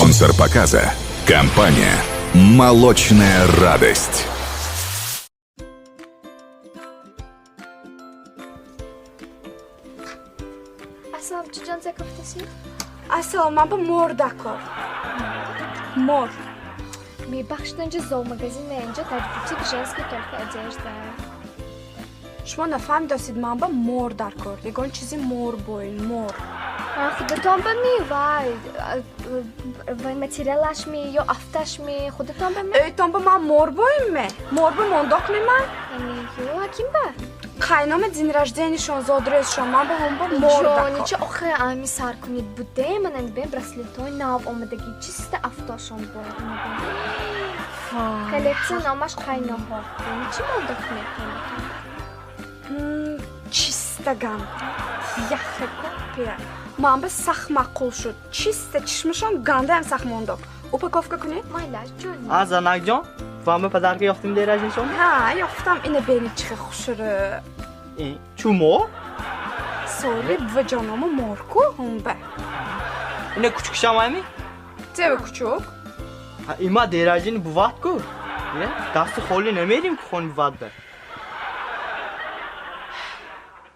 Спонсор показа – компания «Молочная радость». Ассалом, чиҷон закафтасӣ? Ассалом, ман ба мор дакор. Мор. Мебахшед, инҷа зоомагазин не, инҷа дар бутик женский только одежда. Шумо нафаҳмидостед, ман ба мор даркор. Ягон чизи мор боин, мор. Худатон ба ми, вай, вай материалаш ми ё афташ ми, худатон ба ми? Ӯйтон ба ман мор боин ме? Мор ба мондок ми ман? Ё, аким ба? Қайнома день рожденияшон, зодрӯзшон, ман ба ҳам ба мор даркор. Ҷони, чи охе ами сар кунед буде, манан бе браслетҳои нав омадагӣ, чиста афтошон бо. Коллекция номаш қайноҳо. Чи мондок мекунед? Чиста гам. Яхе копия. Ман ба сахт маъқул шуд. Чиста чишмашон гандаям сахт мондок. Упаковка кунед? Майлаш, ҷони. А, занакҷон, вам ба подарка ёфтим день рождения? Ҳа, ёфтам. Ина бени чихе хушрӯ. Чу мор? Соли буваҷонома морку ҳумба. Ина кучукшам ами? Тева кучук? Ҳа, има день рождения бувад ку. Дасти холӣ намерим ку хони бувад ба.